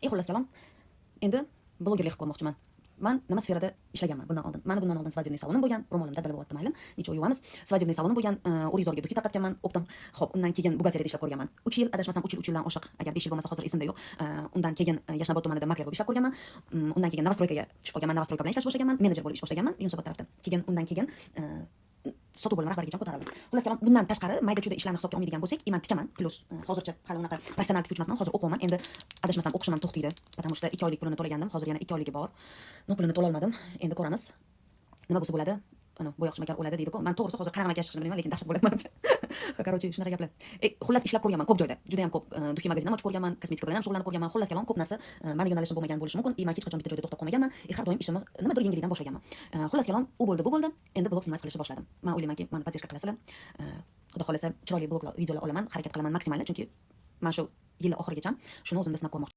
И xullas kalom, endi blogerlik qilib ko'rmoqchiman. Man nima sferada ishlaganman bundan oldin? Mani bundan oldin свадебный salonim bo'lgan. Ro'molimda dala bo'lyapti, mayli, ничего, yuvamiz. Свадебный salonim bo'lgan, O'rizorga духи tarqatganman оптом. Ho'p, undan keyin buxgalteriyada ishlab ko'rganman 3 yil, adashmasam, 3 yil, 3 yildan oshiq, agar 5 yil bo'lmasa, hozir esimda yo'q. Undan keyin Yashnobod tumanida makler bo'lib ishlab ko'rganman. Undan keyin новостройка ga tushib qolganman, новостройка bilan ishlash boshlaganman, menejer bo'lib ish boshlaganman Yunusobod tarafda. Keyin undan keyin sotuv bo'limi rahbarigacha ko'tarildim. Xullas kalom, bundan tashqari mayda chuyda ishlarni hisobga olmaydigan bo'lsak, и man tikaman, плюс hozircha hali unaqa professional tikuvchi emasman, hozir o'qiyapman. Endi, adashmasam, o'qishim ham to'xtaydi, потому что 2 oylik pulini to'lagandim, hozir yana 2 oyligi bor, но pulini to'lolmadim. Endi ko'ramiz, nima bo'lsa bo'ladi. Ana bo'yoqchi makar o'ladi deydi-ku. Man, to'g'risi, hozir qanaqa makiyaj chiqishini bilmayman, lekin dahshat bo'ladi manimcha. Короче, shunaqa gaplar. Xullas, ishlab ko'rganman ko'p joyda, juda ham ko'p. Духи magazin ham ochib ko'rganman, kosmetika bilan ham shug'ullanib ko'rganman. Xullas kalom, ko'p narsa mani yo'nalishim bo'lmagan bo'lishi mumkin. И man hech qachon bitta joyda to'xtab qolmaganman и har doim ishimni nimadir yangilikdan boshlaganman. Xullas kalom, u bo'ldi, bu bo'ldi, endi blog снимать qilishni boshladim. Man o'ylaymanki, mani поддержка qilasizlar. Xudo xohlasa, chiroyli bloglar, videolar olaman, harakat qilaman максимально, chunki man shu yil oxirigacha shuni o'zimda sinab ko'rmoqchiman.